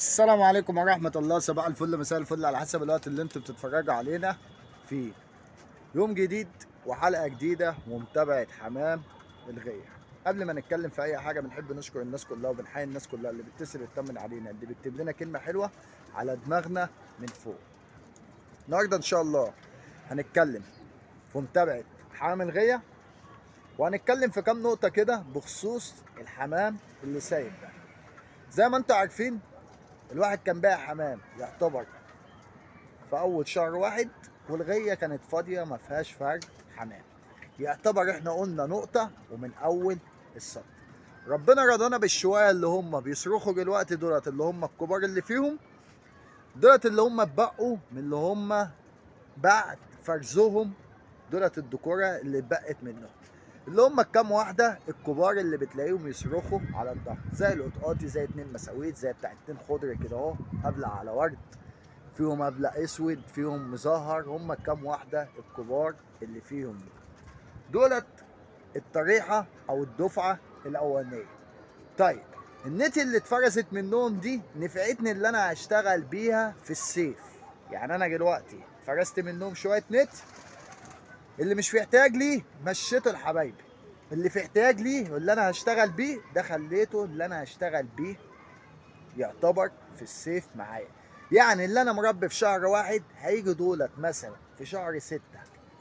السلام عليكم ورحمة الله. صباح الفل، مساء الفل، على حسب الوقت اللي انتوا بتتفرجوا علينا فيه. يوم جديد وحلقة جديدة ومتابعة حمام الغية. قبل ما نتكلم في أي حاجة بنحب نشكر الناس كلها وبنحيي الناس كلها اللي بتتصل تطمن علينا، اللي بيكتب لنا كلمة حلوة على دماغنا من فوق. النهاردة إن شاء الله هنتكلم في متابعة حمام الغية، وهنتكلم في كام نقطة كده بخصوص الحمام اللي سايب ده. زي ما انتوا عارفين الواحد كان بايع حمام يعتبر في اول شهر واحد، والغيه كانت فاضية ما فيهاش فرد حمام. يعتبر احنا قلنا نقطة ومن اول السطر. ربنا رضانا بالشويه اللي هم بيصرخوا دلوقتي دولت، اللي هم الكبار اللي فيهم دولت، اللي هم اتبقوا من اللي هم بعد فرزهم دولت، الدكوره اللي اتبقت منهم، اللي هم الكام واحدة الكبار اللي بتلاقيهم يصرخوا على الظهر، زي القطقاطي، زي اتنين مساويت، زي بتاع اتنين خضر كده اهو، قبلة على ورد، فيهم قبلة اسود، فيهم مزهر. هم الكام واحدة الكبار اللي فيهم دولت الطريحه او الدفعة الاولانية. طيب النت اللي اتفرزت منهم دي نفعتني اللي انا هشتغل بيها في الصيف. يعني انا دلوقتي فرزت منهم شوية نت، اللي مش في احتياج ليه مشيته لحبايبي، اللي في احتياج ليه واللي انا هشتغل بيه ده خليته اللي انا هشتغل بيه يعتبر في الصيف معايا. يعني اللي انا مربي في شهر واحد هيجي دولت مثلا في شهر 6،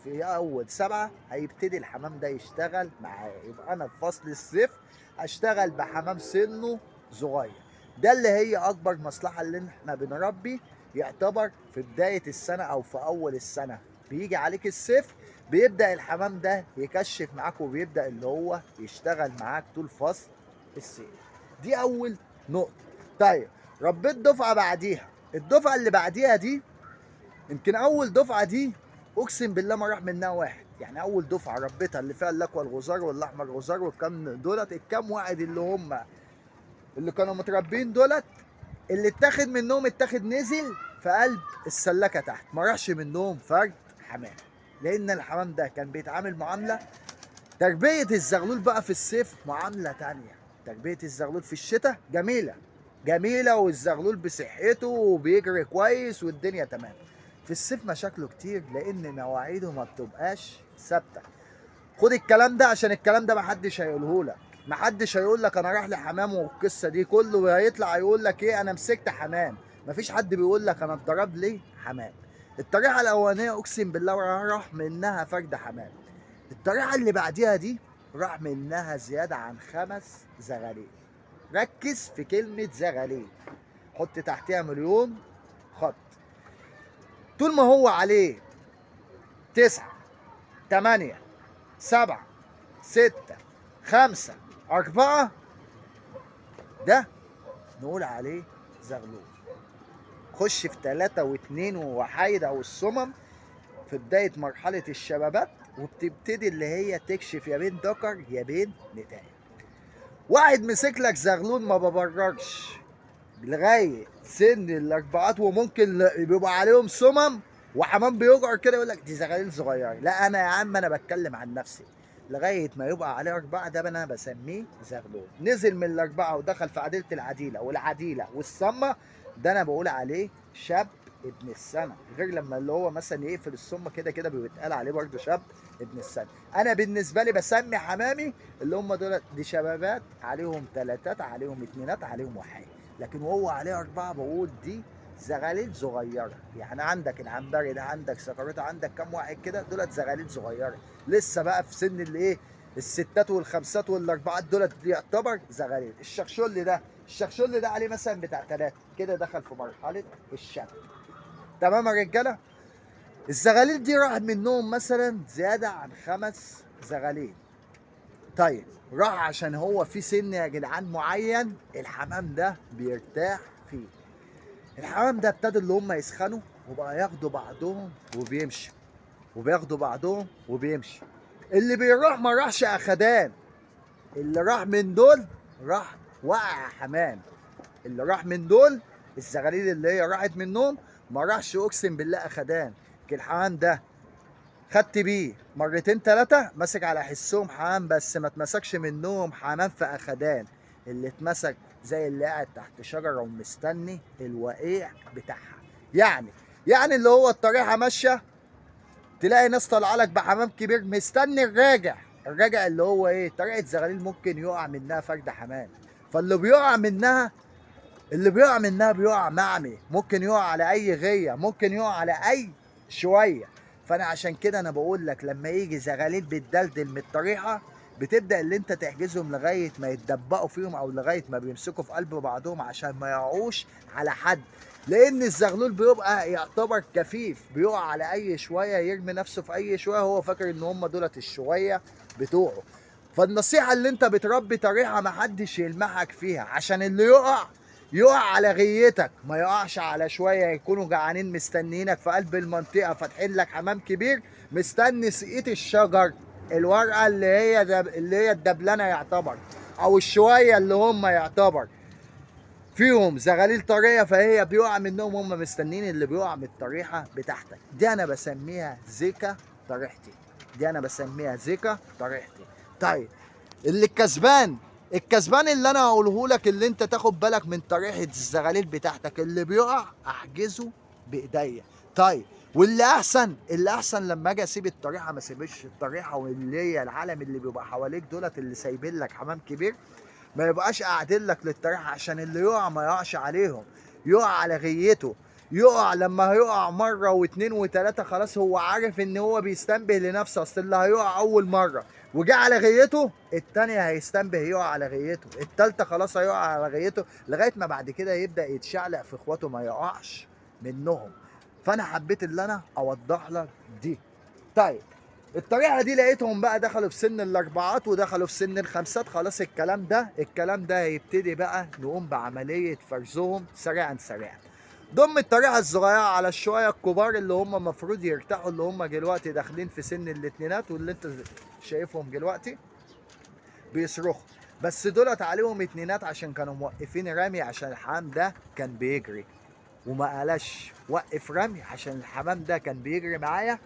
في اول 7 هيبتدي الحمام ده يشتغل معايا. يبقى انا في فصل الصيف هشتغل بحمام سنة صغير. ده اللي هي اكبر مصلحة اللي احنا بنربي يعتبر في بداية السنة او في اول السنة. بيجي عليك الصيف بيبدأ الحمام ده يكشف معاك، وبيبدأ اللي هو يشتغل معاك طول فصل الصيف. دي أول نقطة. طيب ربيت دفعة بعديها، الدفعة اللي بعديها دي يمكن أول دفعة دي أقسم بالله ما راح منها واحد. يعني أول دفعة ربيتها اللي فيها الأكوى الغزار والأحمر غزار والكام دولت، الكام واحد اللي هم اللي كانوا متربين دولت، اللي اتاخد منهم اتاخد نزل في قلب السلكة تحت، ما راحش منهم فرد حمام. لان الحمام ده كان بيتعامل معاملة تربيه الزغلول بقى في الصيف معاملة تانية. تربيه الزغلول في الشتاء جميلة جميلة، والزغلول بصحته وبيجري كويس والدنيا تمام. في الصيف مشاكله كتير لان مواعيده ما بتبقاش ثابتة. خد الكلام ده عشان الكلام ده محدش هيقوله لك، محدش هيقول لك انا رايح لحمام والقصه دي، كله هيطلع يقول لك ايه انا مسكت حمام. مفيش حد بيقول لك انا اتضرب لي حمام. الطريقة الاولانية اقسم بالله راح منها فرد حمام. الطريقة اللي بعديها دي راح منها زيادة عن 5 زغاليل. ركز في كلمة زغاليل، حط تحتها مليون خط. طول ما هو عليه 9 8 7 6 5 4 ده نقول عليه زغلول. خش في 3 و2 وحايد او الصمم في بداية مرحلة الشبابات، وبتبتدي اللي هي تكشف يا بين ذكر يا بين نتاية. واحد مسك لك زغلول ما ببررش لغاية سن الاربعات، وممكن بيبقى عليهم صمم وحمام بيجعر كده يقول لك دي زغاليل صغيرة. لا انا يا عم انا بتكلم عن نفسي، لغاية ما يبقى عليه 4 ده انا بسميه زغلول. نزل من ال4 ودخل في عديله العديله والعديله والصمه، ده انا بقول عليه شاب ابن السنة. غير لما اللي هو مثلا يقفل الصمه كده كده بيتقال عليه برضه شاب ابن السنة. انا بالنسبة لي بسمي حمامي اللي هم دول دي شبابات عليهم 3 عليهم 2 عليهم 1، لكن وهو عليه 4 بقول دي زغاليل صغيرة. يعني عندك العنبري ده، عندك سكرته، عندك كام واحد كده، دولت زغاليل صغيرة لسه بقى في سن اللي ايه ال6 وال5 وال4 دولت يعتبر زغاليل. الشخشول ده، الشخشول ده عليه مثلا بتاع 3 كده، دخل في مرحلة الشاب. تمام يا رجاله؟ الزغاليل دي راح منهم مثلا زيادة عن 5 زغاليل. طيب راح عشان هو في سن يا جدعان معين الحمام ده بيرتاح فيه. الحمام ده ابتدوا اللي هم يسخنوا وبقى ياخدوا بعضهم وبيمشوا، وبياخدوا بعضهم وبيمشوا. اللي بيروح ما راحش اخدان، اللي راح من دول راح وقع حمام. اللي راح من دول الزغاليل اللي هي راحت منهم ما راحش اقسم بالله اخدان. الحمام ده خدت بيه مرتين 3 ماسك على حسهم حمام، بس ما اتمسكش منهم حمام في اخدان. اللي اتمسك زي اللي قاعد تحت شجرة ومستني الوقيع بتاعها. يعني اللي هو الطريحه ماشية، تلاقي ناس طالعه لك بحمام كبير مستني الراجع، الراجع اللي هو ايه؟ طريقه زغاليل ممكن يقع منها فرد حمام. فاللي بيقع منها، اللي بيقع منها بيقع معمي، ممكن يقع على اي غيه، ممكن يقع على اي شوية. فانا عشان كده انا بقول لك لما يجي زغاليل بتدلدل من الطريحه، بتبدا اللي انت تحجزهم لغاية ما يتدبقوا فيهم او لغاية ما بيمسكوا في قلب بعضهم عشان ما يقعوش على حد، لان الزغلول بيبقى يعتبر كفيف، بيقع على اي شوية، يرمي نفسه في اي شوية، هو فاكر ان هم دولت الشويه بتوعه. فالنصيحه اللي انت بتربي طريحه ما حدش يلمحك فيها، عشان اللي يقع يقع على غيتك، ما يقعش على شوية يكونوا جعانين مستنيينك في قلب المنطقة، فاتحين لك حمام كبير مستني سقيط الشجر، الورقة اللي هي اللي هي الدبلانه يعتبر، او الشويه اللي هم يعتبر فيهم زغاليل طرية، فهي بيقع منهم، هم مستنين اللي بيقع من الطريحه بتاعتك. دي انا بسميها زيكا طريحتي، دي انا بسميها زيكا طريحتي. طيب اللي الكسبان، الكسبان اللي انا هقوله لك اللي انت تاخد بالك من طريحه الزغاليل بتاعتك، اللي بيقع احجزه بايديا. طيب واللي احسن، اللي احسن لما اجي اسيب الطريحه ما اسيبش الطريحه واللي هي العالم اللي بيبقى حواليك دولت اللي سايبين لك حمام كبير، ما يبقاش قاعدين لك للطريحه، عشان اللي يقع ما يقعش عليهم، يقع على غيته. يقع لما هيقع مرة واتنين وتلاتة خلاص هو عارف ان هو بيستنبه لنفسه، اصل اللي هيقع اول مرة وجه على غيته، التانية هيستنبه يقع على غيته، التالتة خلاص هيقع على غيته، لغاية ما بعد كده يبدا يتشعلق في اخواته ما يقعش منهم. فانا حبيت اللي انا اوضح لك دي. طيب الطريقة دي لقيتهم بقى دخلوا في سن الاربعات ودخلوا في سن الخمسات، خلاص الكلام ده، الكلام ده هيبتدي بقى نقوم بعملية فرزهم سريعا سريعا. ضم الطريقة الصغيرة على الشويه الكبار اللي هم المفروض يرتاحوا، اللي هم دلوقتي داخلين في سن الاتنينات واللي انت شايفهم دلوقتي بيصرخوا، بس دولت عليهم اتنينات عشان كانوا موقفين رمي، عشان الحمام ده كان بيجري وما قالش وقف رمي، عشان الحمام ده كان بيجري معايا،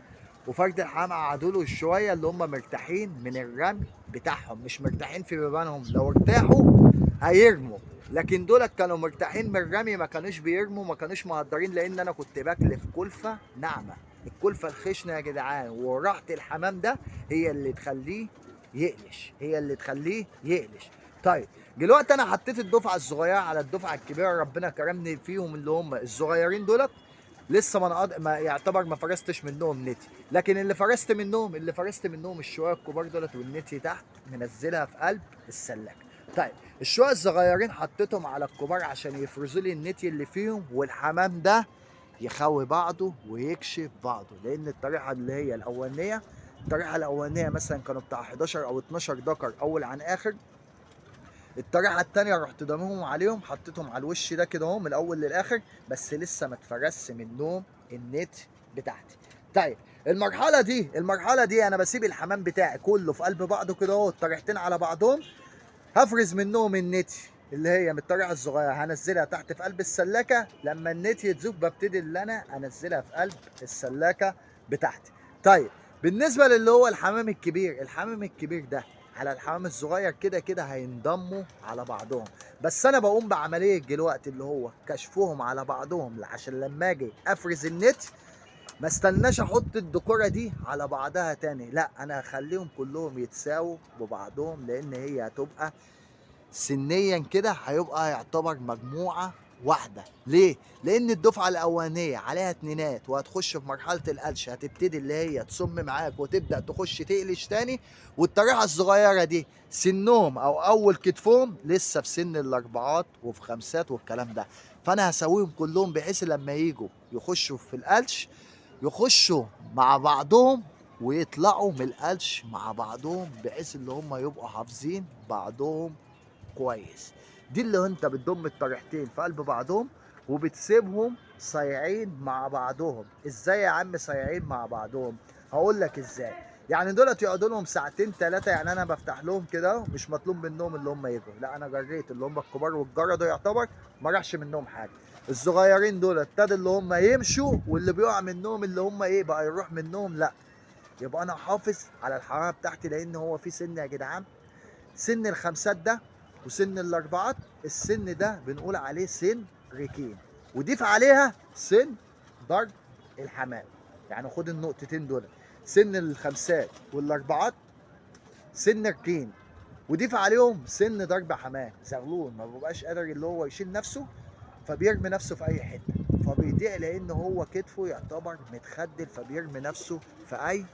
وفرد الحمام قعدوا له شوية اللي هم مرتاحين من الرمي بتاعهم، مش مرتاحين في بيبانهم، لو ارتاحوا هيرموا، لكن دولت كانوا مرتاحين من الرمي، ما كانوش بيرموا، ما كانوش مهدرين، لان انا كنت بكلف كلفه ناعمة، الكلفة الخشنة يا جدعان، وراحة الحمام ده هي اللي تخليه يقلش، هي اللي تخليه يقلش. طيب دلوقتي انا حطيت الدفعة الصغيرة على الدفعة الكبيرة، ربنا كرمني فيهم اللي هم الصغيرين دولت، لسه ما يعتبر ما فرستش منهم نتي، لكن اللي فرست منهم، اللي فرست منهم الشويه الكبار دولت والنتي تحت منزلها في قلب السلاكه. طيب الشويه الصغيرين حطيتهم على الكبار عشان يفرزوا لي النتي اللي فيهم، والحمام ده يخوي بعضه ويكشف بعضه، لان الطريقة اللي هي الاولانية، الطريقة الاولانية مثلا كانوا بتاع 11 او 12 ذكر اول عن اخر. الطريقة الثانية رحت ضاممهم عليهم، حطيتهم على الوش ده كده اهو من الاول للاخر، بس لسه ما اتفرسش منهم النت بتاعتي. طيب المرحلة دي، المرحلة دي انا بسيب الحمام بتاعي كله في قلب بعضه كده اهو، الطريحتين على بعضهم، هفرز منهم النت اللي هي من الطريقة الصغيرة، هنزلها تحت في قلب السلاكه، لما النت يتزوج ببتدي اللي انا انزلها في قلب السلاكه بتاعتي. طيب بالنسبة للي هو الحمام الكبير، الحمام الكبير ده على الحمام الصغير كده كده هينضموا على بعضهم، بس انا بقوم بعملية دلوقتي اللي هو كشفهم على بعضهم، عشان لما اجي افرز النت ما استناش احط الدكوره دي على بعضها تاني، لا انا هخليهم كلهم يتساووا ببعضهم، لان هي هتبقى سنيا كده هيبقى يعتبر مجموعة واحدة. ليه؟ لان الدفعة الاولانية عليها اتنينات وهتخش في مرحلة القلش، هتبتدي اللي هي تصم معاك وتبدا تخش تقلش تاني، والطريحه الصغيرة دي سنهم او اول كتفهم لسه في سن الاربعات وفي خمسات والكلام ده، فانا هسويهم كلهم بحيث لما يجوا يخشوا في القلش يخشوا مع بعضهم ويطلعوا من القلش مع بعضهم، بحيث اللي هم يبقوا حافظين بعضهم كويس. دي اللي انت بتضم الطريحتين في قلب بعضهم وبتسيبهم صايعين مع بعضهم. ازاي يا عم صايعين مع بعضهم؟ هقول لك ازاي. يعني دولت يقعدوا لهم ساعتين ثلاثة، يعني انا بفتح لهم كده، مش مطلوب منهم اللي هم يجوا، لا انا جريت اللي هم الكبار والجرده يعتبر ما راحش منهم حاجة. الصغيرين دول ابتدوا اللي هم يمشوا، واللي بيقع منهم اللي هم ايه بقى يروح منهم، لا يبقى انا حافظ على الحرارة بتاعتي، لان هو في سن يا جدعان، سن الخمسات ده وسن الاربعات، السن ده بنقول عليه سن ركين، وضيف عليها سن ضرب الحمام. يعني خد النقطتين دول، سن الخمسات والاربعات سن ركين، وضيف عليهم سن ضرب حمام. زغلول ما بيبقاش قادر اللي هو يشيل نفسه، فبيرمي نفسه في اي حتة، فبيضيع لان هو كتفه يعتبر متخدل، فبيرمي نفسه في اي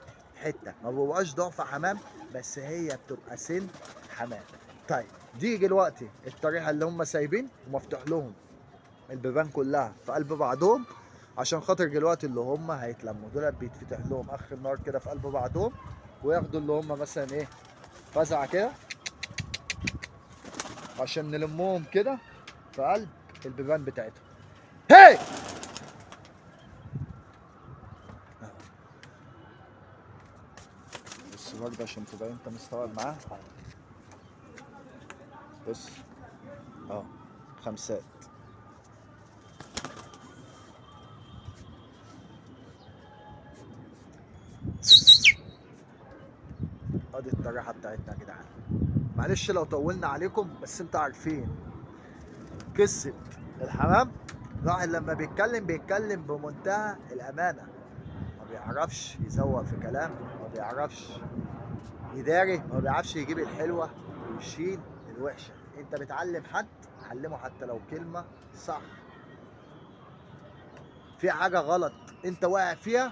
حتة، ما بيبقاش ضعف حمام، بس هي بتبقى سن حمام. طيب دي دلوقتي الطريقة اللي هم سايبين ومفتوح لهم البيبان كلها في قلب بعضهم، عشان خاطر دلوقتي اللي هم هيتلموا دول بيتفتح لهم اخر النهار كده في قلب بعضهم، وياخدوا اللي هم مثلا ايه فزعه كده عشان نلمهم كده في قلب البيبان بتاعتهم. هي بص برضه عشان تبقى انت مستوعب معاه. بص خمسات، ادي الطريحه بتاعتنا يا جدعان. معلش لو طولنا عليكم، بس انتوا عارفين قصة الحمام. الواحد لما بيتكلم بيتكلم بمنتهى الامانة، ما بيعرفش يزوق في كلام، ما بيعرفش يداري، ما بيعرفش يجيب الحلوة ويشيل الوحشة. انت بتعلم حد، علمه حتى لو كلمة صح. في حاجة غلط انت واقع فيها،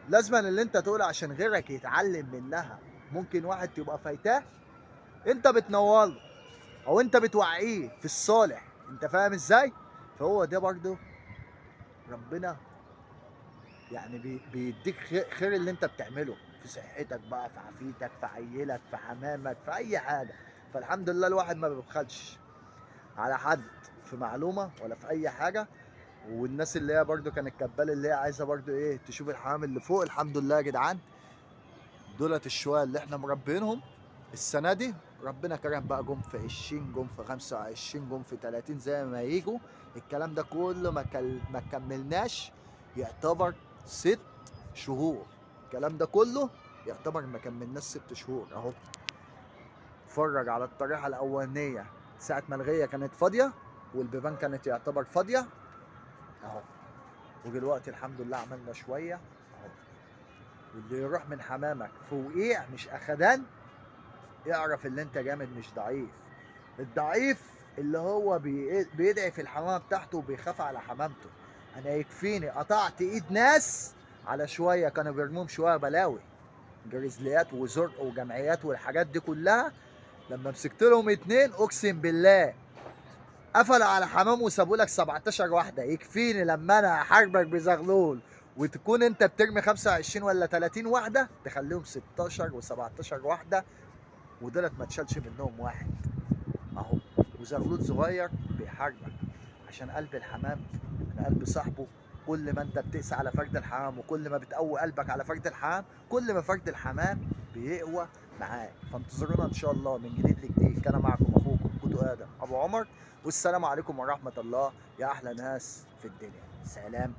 لازم اللي انت تقوله عشان غيرك يتعلم منها. ممكن واحد تبقى فايتاه، انت بتنوره او انت بتوعيه في الصالح، انت فاهم ازاي؟ فهو ده برضه ربنا يعني بيديك خير اللي انت بتعمله في صحتك بقى، في عافيتك، في عيلك، في حمامك، في اي حاجة. فالحمد لله الواحد ما بيبخلش على حد في معلومة ولا في اي حاجة. والناس اللي هي برضو كانت كبال اللي هي عايزه برضو ايه تشوف الحمام اللي فوق، الحمد لله يا جدعان دولت الشويه اللي احنا مربينهم السنة دي ربنا كرم بقى، جم في 20، جم في 25، جم في 30، زي ما يجوا. الكلام ده كله ما كملناش يعتبر 6 شهور، الكلام ده كله يعتبر ما كملناش 6 شهور اهو. اتفرج على الطريحه الاولانية ساعة ما الغيه كانت فاضية والبيبان كانت يعتبر فاضية اهو، ودلوقتي الحمد لله عملنا شوية اهو. واللي يروح من حمامك في وقيع مش اخدان، اعرف اللي انت جامد مش ضعيف. الضعيف اللي هو بيدعي في الحمامة بتاعته وبيخاف على حمامته. انا يكفيني قطعت ايد ناس على شوية كانوا بيرموهم شوية بلاوي جريزليات وزرق وجمعيات والحاجات دي كلها، لما مسكت لهم 2 اقسم بالله قفلوا على حمام وسابوا لك 17 واحدة. يكفيني لما انا احاربك بزغلول وتكون انت بترمي 25 ولا 30 واحدة، تخليهم 16 و17 واحدة، ودولت ما تشالش منهم واحد اهو. وزغلول صغير بيحاربك عشان قلب الحمام من قلب صاحبه. كل ما انت بتقسى على فرد الحمام وكل ما بتقوي قلبك على فرد الحمام، كل ما فرد الحمام بيقوى معاك. فانتظرونا ان شاء الله من جديد لجديد. كان معكم اخوكم كوتو ادم ابو عمر، والسلام عليكم ورحمة الله يا احلى ناس في الدنيا. سلام.